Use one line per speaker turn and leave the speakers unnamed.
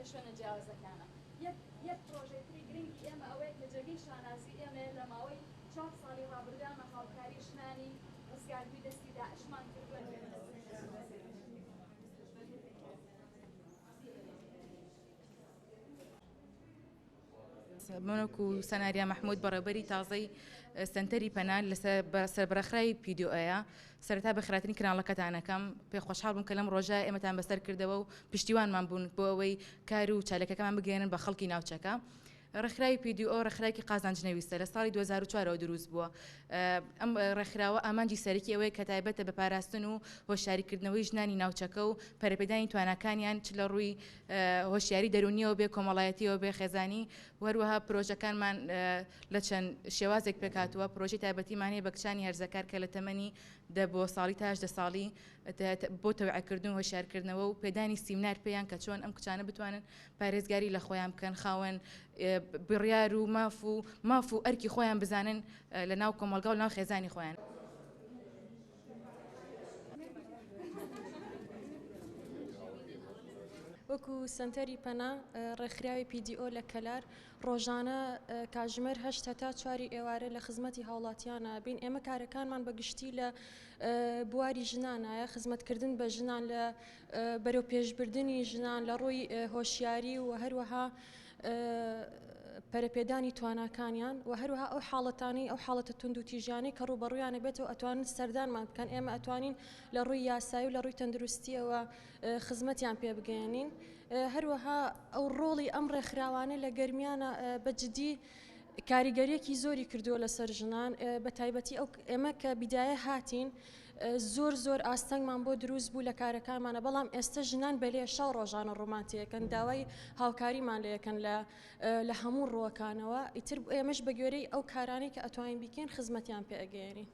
شوێنە جیاوازەکانە. یەک یەک پرۆژەی تری گرنگی ئێمە ئەوەیە کە جێگەی شانازی ئێمەیە لە ماوەی چوار ساڵی ڕابردوو ئێمە هاوکاری ژنانی ڕزگاربووی دەستی داعشمان کردووە.
من وەکو سەناریا مەحمود بەڕێوبەری تازەی سەنتەری پەنا لەسەر بەڕێخراوی پیدیۆیە سەرەتا بەخێرهاتنی کەناڵەکەتان ئەکەم پێ خۆشحاڵ بووم کە لەم ڕۆژە ئێمەتان بەسەر کردەوە و پشتیوانمان بوون بۆ ئەوەی کار و چالاکەکەمان بگەیەنن بە خەڵکی ناوچەکە. ڕێکخراوی PDO ڕێکخراوێکی قازانج نەویستە لە ساڵی 2004 ەوە دروست بووە. ئەم ڕێکخراوە ئامانجی سەرەکی ئەوەیە کە تایبەتە بە پاراستن و هۆشیاریکردنەوەی ژنانی ناوچەکە و پەرەپێدانی تواناکانیان چ لە ڕووی هۆشیاری دەروونیەوە بێ، کۆمەڵایەتیەوە بێ، خێزانی و هەروەها پرۆژەکانمان لە چەند شێوازێک پێکهاتووە، پرۆژەی تایبەتیمان هەیە بە کچانی هەرزەکار کە لە تەمەنی دە بۆ ساڵی تا 18 ساڵی بۆ تەوعەکردن و هۆشیارکردنەوە و پێدانی سیمنار پێیان کە چۆن ئەم کچانە بتوانن پارێزگاری لە خۆیان بکەن، خاوەن بڕیار و ماف و ماف و ئەرکی خۆیان بزانن لە ناو کۆمەڵگا و ناو خێزانی خۆیان.
وەکو سەنتەری پەنا ڕێکخراوی PDO لە کەلار ڕۆژانە کاتژمێر هەشت هەتا چواری ئێوارە لە خزمەتی هاوڵاتیانە بین ئێمە کارەکانمان بە گشتی لە بواری ژنانایە خزمەتکردن بە ژنان لە بەرەو پێشبردنی ژنان لە ڕووی هۆشیاری و هەروەها پەرەپێدانی تواناکانیان و هەروەها ئەو حاڵەتانەی ئەو حاڵەتە توندوتیژیانەی کە ڕووبەڕوویانە بێتەوە ئەتوانن سەردانمان بکەن ئێمە ئەتوانین لە ڕووی یاسایی و لە ڕووی تەندروستیەوە خزمەتیان پێ بگەیەنین هەروەها ئەو ڕۆڵی ئەم ڕێکخراوانە لە گەرمیانە بە جدی کاریگەریەکی زۆری کردووە لەسەر ژنان بە تایبەتی ئەو ئێمە کە بیدایە هاتین زۆر زۆر ئاستەنگمان بۆ دروست بوو لە کارەکانمانە بەڵام ئێستا ژنان بە لێشاو ڕۆژانە ڕوومان تێکەن داوای هاوکاریمان لەکەن لە لە هەموو ڕووەکانەوە ئیتر ئێمەش بە گوێرەی ئەو کارانەی کە ئەتوانین بیکەین خزمەتیان پێ ئەگەیەنین.